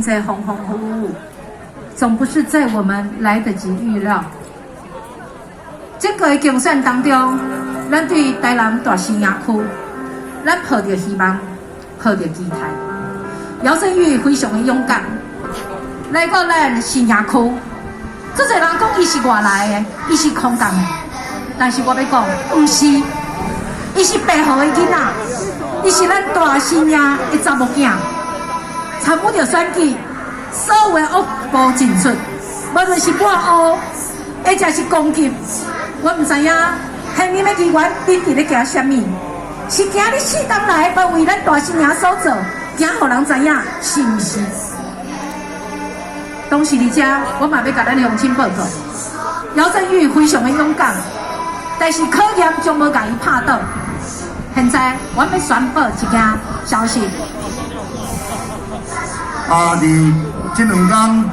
濟風風雨雨，總不是在我們來得及預料。這個競選當中，咱對台南大新營區，咱抱著希望，抱著期待。姚振宇非常的勇敢，來到咱新營區，足濟人講伊是外來的，伊是空降的，但是我欲講，毋是，伊是白河的囡仔，伊是咱大新營的查某囝，參與著選舉，所有的惡步進出，無論是抹烏，或者是攻擊，我毋知影現任的議員恁佇咧驚啥物？是驚你四冬來無為咱大新營所做，驚予人知影是毋是？當時佇遮，我嘛欲共咱鄉親報告，姚振宇非常的勇敢，但是考驗將無共伊拍倒。現在我欲宣布一件消息。啊！佇這兩工，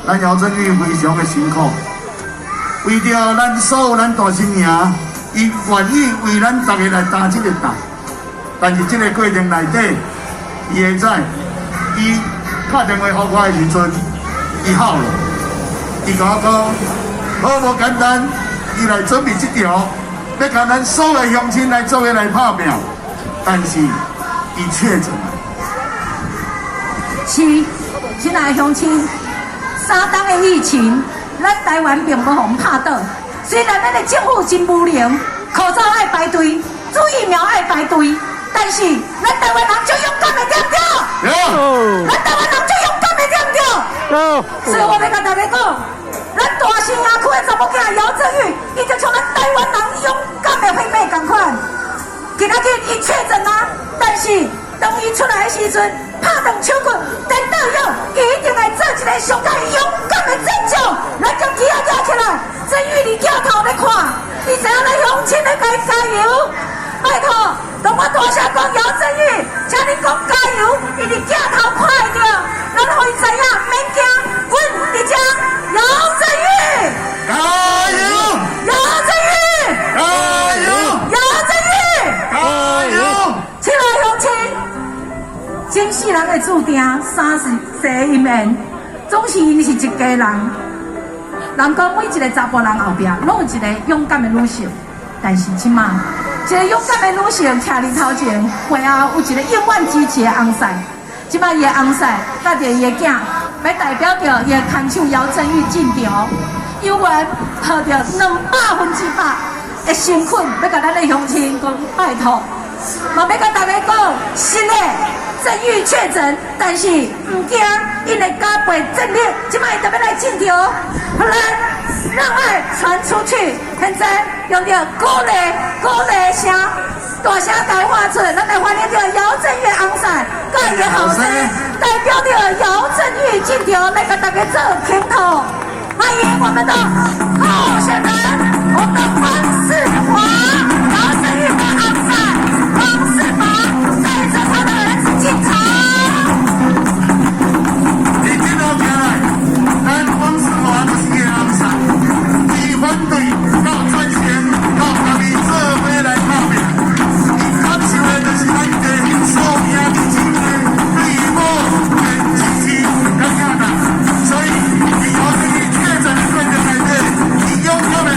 咱姚振宇非常的辛苦，為著咱所有咱大新營，伊願意為咱大家來擔這個擔。但是這個過程內底，伊會知，伊敲電話予我的時陣，伊哭了，伊共我講，好無簡單，伊來準備這場，欲共咱所有鄉親來做伙來拍拚，但是伊確診了。是，親愛的鄉親，三冬的疫情，咱台灣並無予阮拍倒。雖然咱的政府真無能，口罩愛排隊，注疫苗愛排隊，但是咱台灣人足勇敢的，對毋對？咱台灣人足勇敢的，對毋對？所以我欲共大家講，咱大新營區的查某囝姚振宇，伊就像咱台灣人勇敢的火馬仝款。今仔日伊確診啊，但是當伊出來的時陣，拍斷手骨，顛倒勇，伊一定會做一個上蓋勇敢的戰將。來將旗仔舉起來，振宇佇鏡頭咧看，伊知影咱鄉親咧共伊加油。拜託，當我大聲講姚振宇，請你講加油，伊佇鏡頭看會著，咱予伊知影，免驚，阮佇遮，姚振宇，加油！姚振宇，加油！姚振宇，加油！親愛鄉親，前世人的注定，三世世姻緣，總是𪜶是一家人。人講每一個查埔人後壁，攏有一個勇敢的女性，但是這馬，一個勇敢的女性徛佇頭前，背後有一個永遠支持的翁婿。這馬伊的翁婿帶著伊的囝，欲代表著伊的牽手姚振宇進場，猶原抱著200%的誠懇，欲共咱的鄉親講拜託，嘛欲共大家講，是的，振宇確診，但是毋驚，𪜶會加倍戰力，這馬伊就欲來進場，予咱讓愛傳出去。現在用著鼓勵鼓勵聲，大聲共伊喊出，咱來歡迎著姚振宇翁婿，佮伊的後生，代表著姚振宇進場來共大家做傾吐。歡迎我們的候選人，我們的黃世華，姚振宇的翁婿黃世華，帶着他的兒子進場。佇這路行來，咱黃世華就是伊的翁婿，伊反對到贊成到共伊做伙來拍拚，伊感受的就是咱家所有兄弟姊妹對伊某的支持佮疼惜，所以佇姚振宇確診的過程內底，伊勇敢的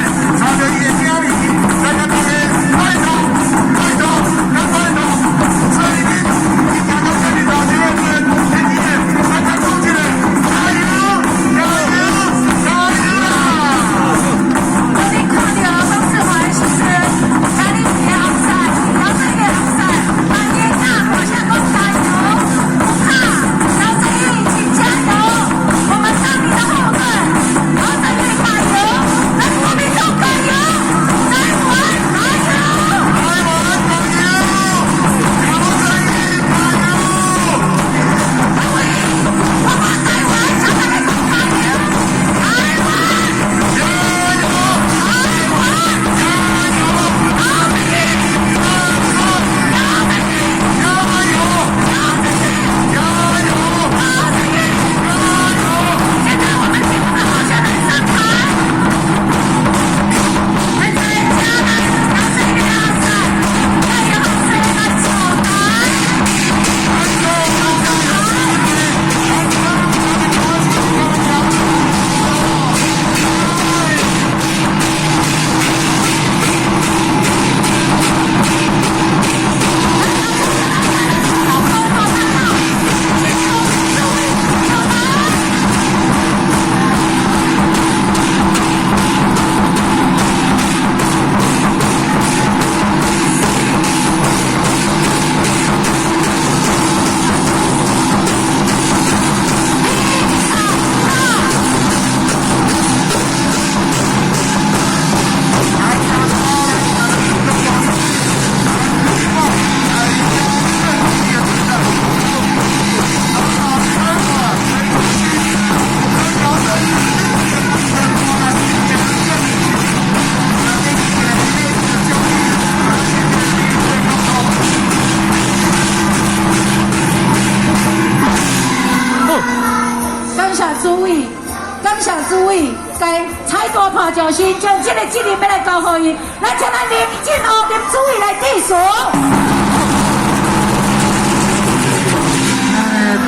委，感謝主委，共踩大破石身，將這個責任欲來交予伊。來，請咱林俊豪林主委來致辭。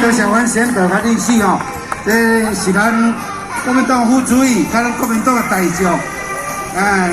多謝阮先導佮理事吼，這是咱國民黨副主委，佮咱國民黨的大將，哎，